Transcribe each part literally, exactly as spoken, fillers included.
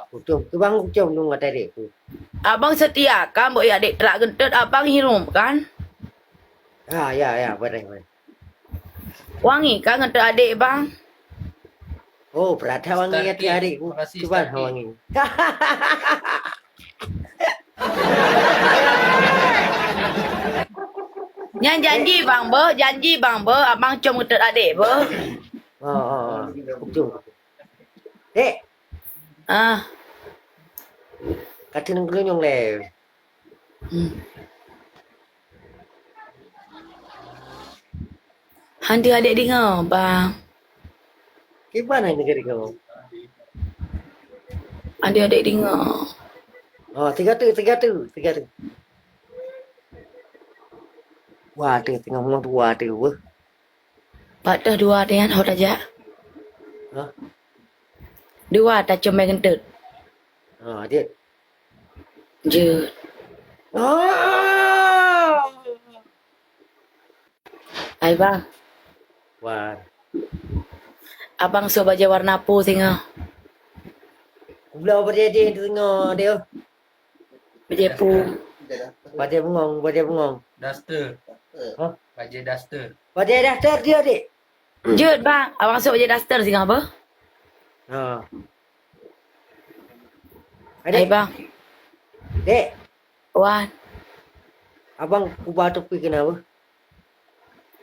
Kucom, tu bang kucom dong kata dek ku. Abang setia kan, bak adek terak geuntôt abang hirup kan? Ha, ya, ya, beureh, beureh. Wangi kan geuntôt adek bang? Oh, beurata wangi hati adek ku. Makasih, cuba wangi. Nyan janji bang beuh, janji bang beuh, abang com geuntôt adek beuh. Oh, oh, oh. Kucom. Dek. Ah. Kata nang kelunyong leh. Hmm. Han teuh adek deungoe, bang. Kiban han teuh deungoe? Han teuh adek deungoe. Oh, tiga tu, tiga tu, tiga tu. Wah, tu tengah ngomong tu, wah, tu, wah. Pat teuh dua teuh nyan ho tajak. Hah? Dua tacom bak geuntôt. Ha, jeuet. Jeuet. Ah! Hai bang. Wan. Abang soe bajèe warna peue singoh? Kubloe bajèe jih singoh, deh. Bajèe peue? Bajèe bungong, bajèe bungong. Daster. Hah? Bajèe daster. Bajèe daster dia, dek. Jeuet, bang. Abang sok bajèe daster singoh apa? Ha. Hai, bang. Dek. Wan. Abang kuba topi kenapa?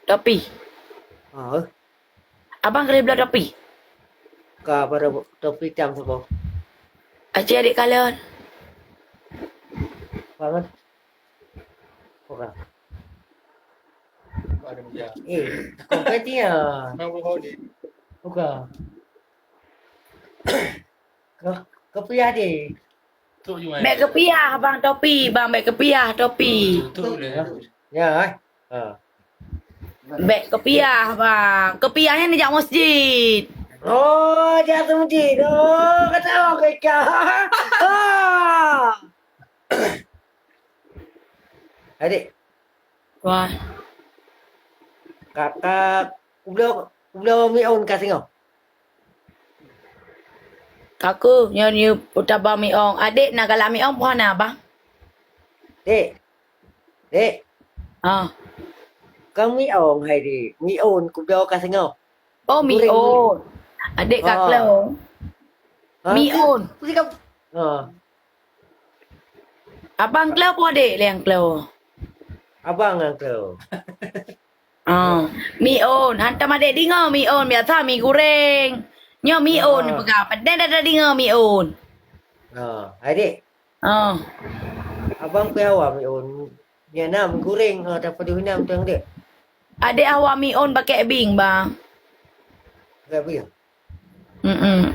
Topi. Ha. Abang keuneuk bloe topi? Ka pada topi tam saboh. Aci adik kalon. Bangat. Bukan. Eh, kompetian. Bukan. Ke, kepiah deh. Bèk kepiah, bang, topi, bang, bèk kepiah, topi. Ya, eh. Ha. Bèk kepiah, bang. Kepiah nyan jak masjid. Oh, jak masjid. Oh, kata orang keka. Ha. Adik. Wah. Kakak, ubloe, ubloe mion ka singoh. Kaku, nyoe ni utaba miong. Adik na galak miong, puhana, bang? Dek. Dek. Ah. Ka miong hai dek. Mion kubloe ka singoh. Oh, mion. Adik ka kleu. Ha, mion. Ha. Abang kleu po adik leng kleu? Abang nyang kleu. Ah, mion. Hantom adik deungoe mion, biasa mi goreng. Nyoe mion peugah. Padahai dah deungoe mion. Ha, adik. Ah. Abang pih awak mion. Nyan na mi goreng, ha, tapajoh inam tang dek. Adik awak mion pakai bing, bang. Pakai bing? Mm-mm.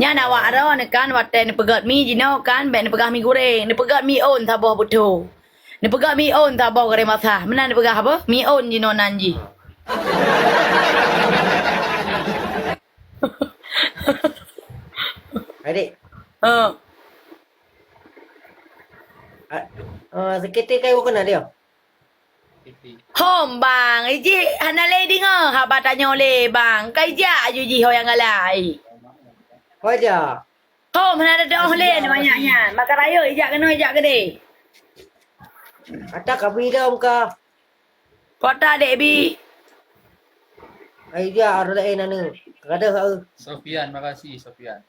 Nyan awak droe ni kan, watèe neupeugöt mi jinoe kan, bèk neupeugah mi goreng, neupeugöt mion saboh beutôi. Neupeugöt mion saboh goreng basah. Meunan neupeugah apa? Mion jinoe nan jih. Adik. Ha. Ah, ah, seketek kayu kena dia. Hom bang, iji hana lé deungoe haba tanyoe lé bang. Ka ijak aju jih ho nyang galak. Ho ijak? Hom hana teudoh lé banyak nyan. Maka rayeuk ijak keunoe ijak keudeh. Ata ka bidom ka. Kota dek bi. Ai ijak ada lain anu. Kada ka. Sofian, makasih Sofian.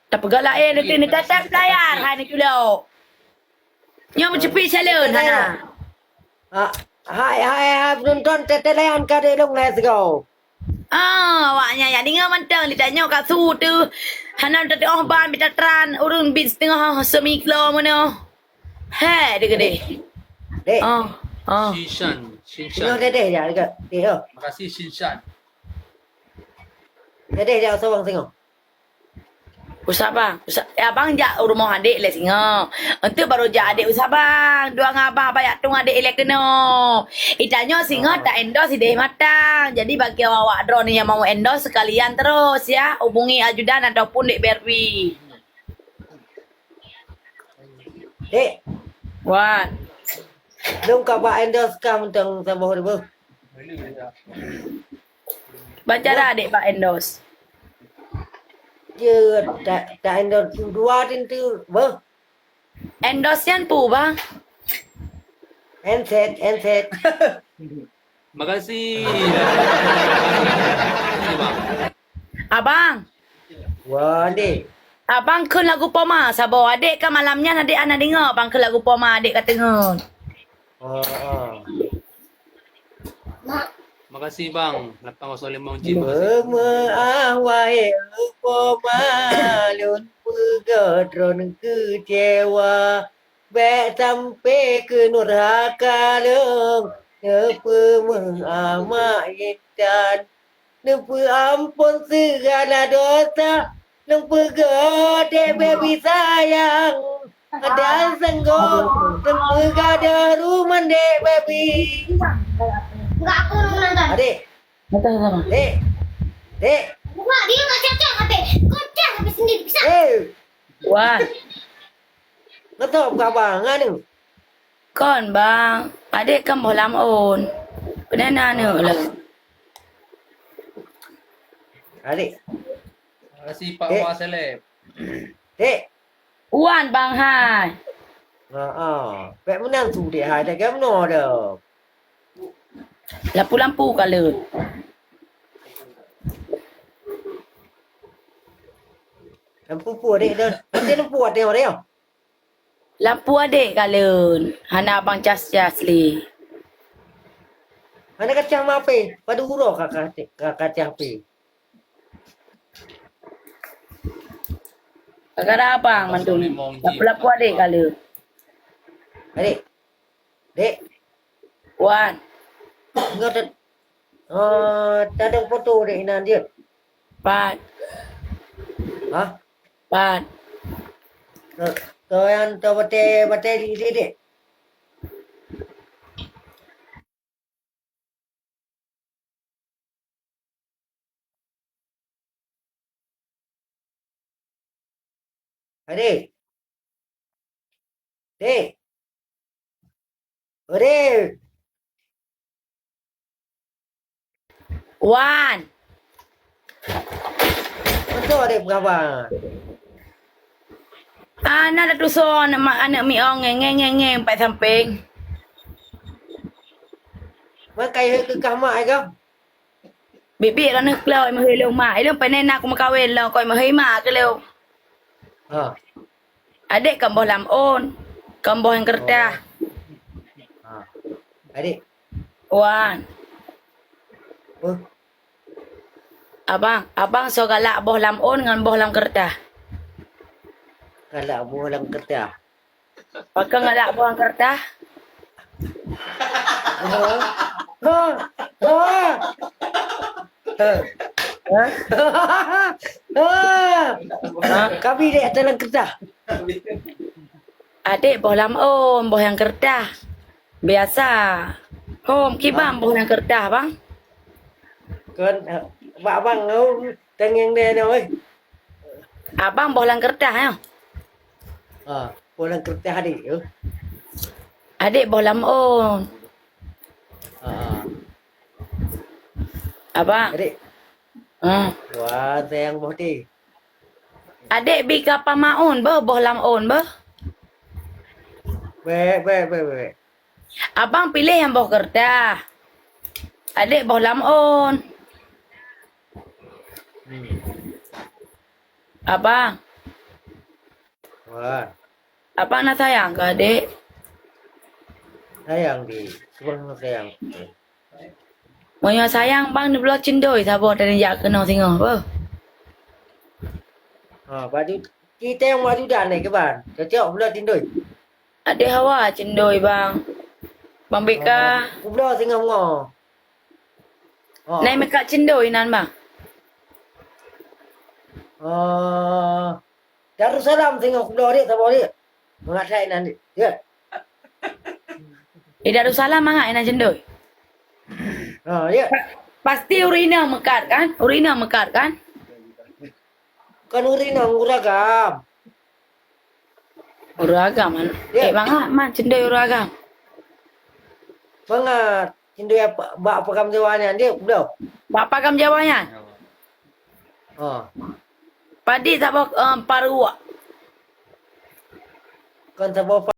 Tapeugah laén nanti ni tatap layar hai ni culok. Nyoe meucupi salon hana. Ah, hai, hai, hai, penonton, tete layan ka dek long, let's go. Ah, awak nyan yak deungoe mantong ditanyoe ka su teuh. Hana teutuoh ban bita tran, ureueng bit siteungoh semi kilo meunoe. He, deh gede. Dek. Ah, ah. Shinshan, Shinshan. Singoh dedeh ya, dek. Dek, oh. Makasih Shinshan. Dedeh ya, sawang singoh. Usah bang, usah, eh, abang jak rumoh adek lé singoh. Entu baru jak adek usah bang. Dua ngon abang, abang jak tueng adek ilèe keunoe. Itanyoe singoh ta endorse ideh matang. Jadi bagi awak-awak droeneuh nyang mau endorse sekalian terus ya, hubungi ajudan ataupun Dek Berwi. Dek. Wan. Lôn ka bak endorse ka mantong saboh ribu. Baca dah adek bak endorse. Jeuet, ta, ta endorse dua teuntèe, beuh. Endorse nyan peue, Bang? Handset, handset. Makasih. Abang. Wah, deh. Abang kheun lagu Poma saboh. Adék kan malam nyan adék hana deungö Abang kheun lagu Poma adék ka teungeut. Oh, oh. Makasih, Bang. Lapan kosong lima cik, makasih. Peumeu'ah wahé Poma, lôn peugah droen keucewa. Bèk sampoe keu nurhaka lôn, neupeumeu'ah mak intan. Neupeuamphon sigala dosa, lôn peugah dek baby sayang. Dan senggoh, lôn peugah daru mandek baby. Adék. Dek. Dek. Wah, dia nggak cocok, Abang. Kocak sampai sendiri, bisa. Eh. Wan. Ngetop keu abang, ngan nyoe. Kon, Bang. Adék kan boh lam ôn. Keunan aneuk lom. Adék. Makasih, Pak Dek. Wah Seleb. Dek. Wan, Bang, hai. Ha, ha. Bèk meunan su dek hai, dak keunoe dah. Lampu-lampu ka lheueh. Lampu peue, Dek, dah? Mati lampu watèe nyoe, Dek, ya? Lampu adék ka lheueh, hana abang cas-cas lé. Hana kacah ma H P, padum uroe ka, ka, ka kacah H P. Gara-gara abang mandum. Lapu-lapu adék ka lheueh. Adék. Dek. Wan. Nyoe ta-, eh, tadong foto dek inan jeuet. Pat. Hah? Pat. Ke, ke nyang teuh batèe, batèe di, di, dek. Adék. Dek. Adék. Wan. Beutôi adék peugah ban. Ana da tusoe aneuk ma-, aneuk miong nge, nge, nge, nge, pat sampéng. Makai he keu kah mak ai kah? Biet-biet droeneuh klok meuhôi lôn mak. Ilôn pane na kumeukawen lom, kon meuhôi mak keu lôn. Ha. Adék kon boh lam ôn, kon boh nyang keureutah. Ha. Adék. Wan. Peue? Abang, abang soe galak boh lam ôn ngon boh lam keureutah? Galak boh lam keureutah. Pakon galak boh lam keureutah? Ha? Ha? Ha? Ha? Ha? Ha? Kabi dek ateueh lam keureutah. Adék boh lam ôn, boh nyang keureutah. Biasa. Hom, kiban boh nyang keureutah, Bang? Kon, eh, bak abang, oh, tangieng deh nyoe, eh. Abang boh lam keureutah, ya? Ah, boh lam keureutah adék, oh. Adék boh lam ôn. Ah. Abang. Adék. Ah. Wah, sayang boh deh. Adék bi ka pamaun beuh, boh lam ôn beuh. Bèk, bèk, bèk, bèk. Abang piléh nyang boh keureutah. Adék boh lam ôn. Hmm. Abang. Wah. Abang na sayang keu adék? Sayang, Dek. Abang na sayang. Meunyoe sayang bang, neubloe cindoi saboh dan jak keunoe singoh, beuh. Ha, baju, kita nyang baju dan ni, kiban. Cocok bloe cindoi. Adoe hawa cindoi, bang. Bang beka. Oh, kubloe singoh ngo. Oh. Nai meukat cindoi nan, bang. Oh. Darussalam singoh kubloe, Dek, saboh, Dek. Mangat that inan, Dek. Ya. Di Darussalam mangat inan cindoi. Ha, ya. Pa-, pasti ureueng inong meukat kan? Ureueng inong meukat kan? Kan ureueng inong, ureueng agam. Ureueng agam, man. Ya. Eh, mangat, man cindoi ureueng agam. Mangat. Cindoi apa, bak pagam Jawa nyan, Dek, bro? Bak pagam Jawa nyan? Oh. Padi saboh, eh, paruwak. Kon saboh